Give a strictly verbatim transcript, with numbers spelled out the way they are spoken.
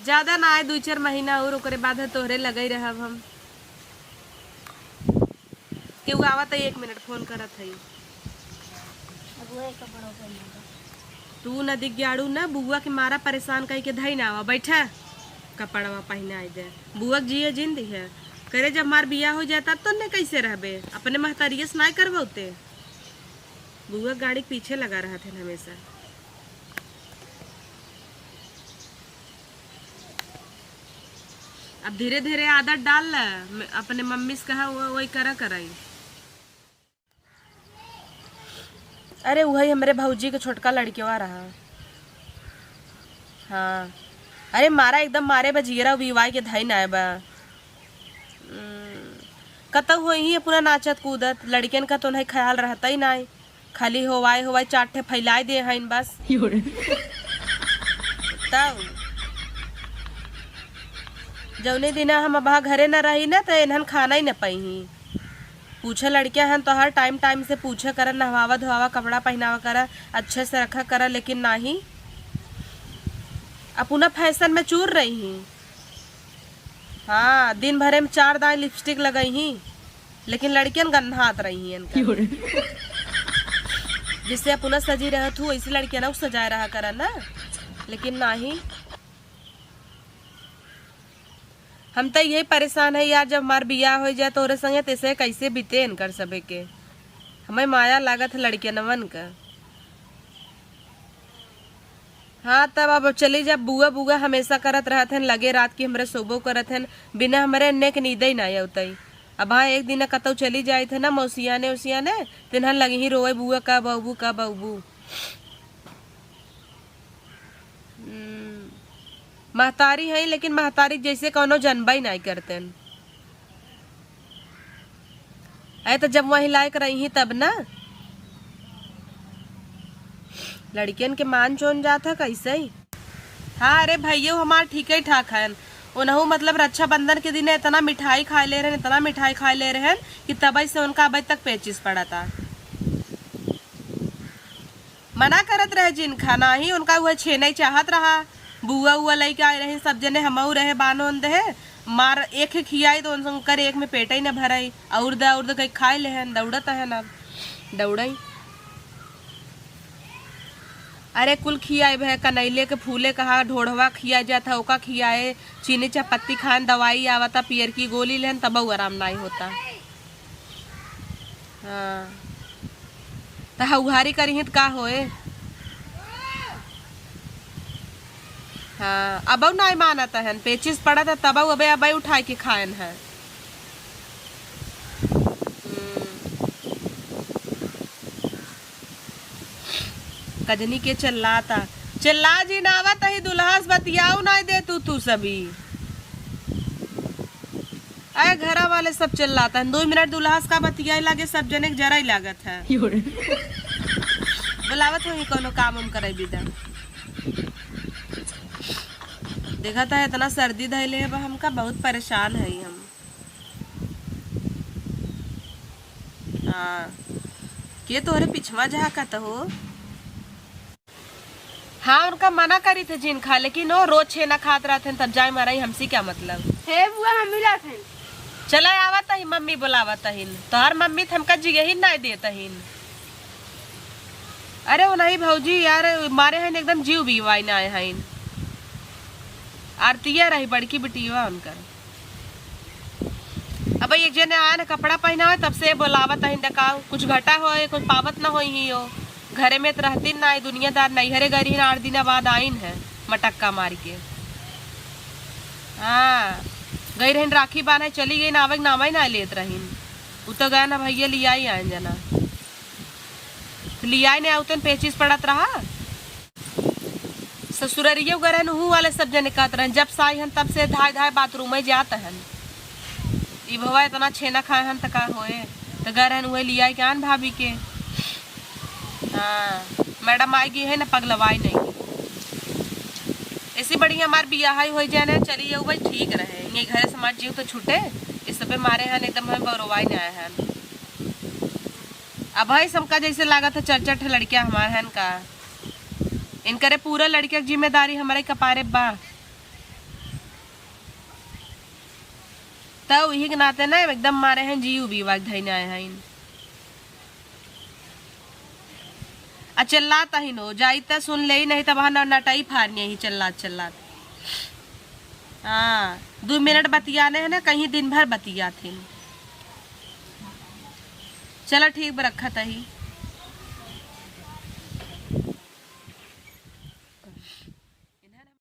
ज्यादा ना आए, दुइ चार महीना और, ओकरे बाद है तोहरे लगई रहब हम। केहू आवत है, एक मिनट फोन करत है। अब वो एक कपड़ा पहन लेगा। तू न दिग्याड़ू न बुआ के मारा परेशान कई के धई ना आवा, बैठा कपड़वा पहनाई दे। बुआ के जिए जिन दिहे। करे जब मार बियाह हो जाता तो ने कैसे रहबे? अपने महतारिये से नाय करबौते। बुआ गाड़ी के पीछे लगा रहत है हमेशा। अब धीरे धीरे आदत डाल ल, म-, अपने मम्मी से कहा वो वही करा कराई। अरे वही हमरे भौजी के छोटका लड़केवा रहा। हाँ, अरे मारा एकदम मारे बा जियरा, बिवाई के धई ना बा। हम्म, कतौ होई ही अपना नाचत कूदत, लड़कियन का तो नहीं ख्याल रहता ही नाई, खाली होवाई होवाई चार ठे फैलाई दे हईन बस। तब जौने दिना हम अबहा घरे न रही न, त इन्हन खाना ही न पइही। पूछे लड़किया हन तो हर टाइम टाइम से पूछे करा, नहवावा धोवावा, कपड़ा पहनावा करा, अच्छे से रखा करा, लेकिन नाही, अपना फैशन में चूर रही ही। हाँ, दिन भरे में चार दाई लिपस्टिक लगई ही, लेकिन लड़कियन गन्हात रही ही इनका। जैसे अपना सजी रहत हूँ, वैसे लड़कियन सजाए रहा करा ना, लेकिन नाही। हम त यही परेशान है यार, जब हमार बियाह हो जाए तोरे संगे, तैसे कैसे बीते इनकर सबे के। हमें माया लागत है लड़कियनवन का। हाँ, तब अब चली जा, बुआ बुआ हमेशा करत रहत हन, लगे रात की हमरे सोबो करत हन, बिना हमरे अन्ने के नींदे ही ना अवतई। अब हाँ, एक दिन कतौ चली जाइत है ना मौसियाने उसियाने, तिन्हन लगी ही रोए, "बुआ कब अउबू, कब अउबू?" हम्म, महतारी है, लेकिन महतारी जैसे कौनो जनबई नाई करतेन। अरे तो जब वही लायक रही ही तब ना, लड़कियन के मान चोन जात है कैसे ही। हाँ, अरे भैयो हमार ठीके ठाक हन, उनहु मतलब रक्षाबंधन के दिन इतना मिठाई खाए ले रहन, इतना मिठाई खाए ले रहन कि तबई से उनका अबई तक पेचिस पड़ता। मना करत रहे जिनखा, नाही उनका उहे छेनई चाहत रहा। बुआ उआ लइके आए रही, सब जने हमऊ रहे, बानोन देहे, मार एक एक खियाई तो उनकर एक में पेटई न भरई, और दे, और दे कही खाए लेहन, दौड़त हन अब, दौड़ई। अरे कुल खियाए भे, कनैले के फूले कहा, ढोढ़वा खिया जात है, ओका खियाए, चीनी चापत्ती खान, दवाई आवता, पियर की गोली लेहन, तबऊ आराम नाई होता। हाँ। त हउघारी करिहीं त का होए? हाँ, अबउ नाई मानत हन, पेचिस पड़त है तबउ अबे, अबे उठाए के खाएन है। हम्म। कजनी के चिल्लाता, चिल्ला जिन आवत ही दुल्हा से बतियाऊ नाई दे तू, तू सभी। अरे घरा वाले सब चिल्लाता है, दो मिनट दुल्हा से का बतियाए लागे, सब जने के जरा ही लागत है। यो रे। बुलावत होही कौनो काम उम करे बिदा। देखत है इतना सर्दी धैले है बा हमका, बहुत परेशान है हम। हाँ, के तोहरे पिछवा झाँकत हो? हाँ, उनका मना करी थे जिन खा, लेकिन वो रोज छेना खात रहत हैं, तब जाए मरई, हमसे क्या मतलब? हे बुआ, मम्मी लात हैं। चला आवत ही, मम्मी बुलावत हिन। तोहर मम्मी त हमका जियही नाय देत हिन। अरे वो नहीं भौजी यार, मारे हन एकदम जीव बीवाई ना आए हन। आरतिया रही बड़की बिटिया उनकर। अब एक जने आए न कपड़ा पहनावे, तब से बोलावत हइन डकाऊ, कुछ घटा होए, कुछ पावत न होई ही हो। घरे में त रहतीन ना, दुनियादार नैहरे गई रहीन, आठ दिन बाद आइन है मटक्का मार के। हाँ, गई रहीन राखी बांधे, चली गई ना, आवे के नामे ना लेत रहीन। उ तो गए ना भैया लियाई आइन जना, लियाई ने आउतन पेचिस पड़त रहा। ससुररियो गए रहन, उहू वाले सब जने कहत रहन, जब से आई हन तब से धाय धाय बाथरूम में जात हन। ई भवा इतना छेना खाए हन त का होए, त गए रहन उहे लियाई के आन भाभी के। हाँ, मैडम आई गई है ना, पगलवाई नहीं। ऐसी बढ़िया हमार बियाह ही हो जाए ना, चली जाऊ भाई, ठीक रहे, ये घरे समाज जीव तो छूटे, इस सबे मारे हन एकदम हमें बौरवाई नहीं आए हन। अब भाई सबका जैसे लागत है चार चार ठे लड़कियां हमार हन का, इनकरे पूरा लड़किया के जिम्मेदारी हमारे कपारे बा। तब इही के नाते ना एकदम मारे हैं, जीव बीवा के धइने आए हैं। आ चिल्लात ही नो, जाई त सुन लेई, नहीं त वहाँ न-, नटाई फारनी ही चिल्लात चिल्लात। हाँ, दू मिनट बतियाने हैं ना, कहीं दिन भर बतियात ही। चलो ठीक बा, रखत ही।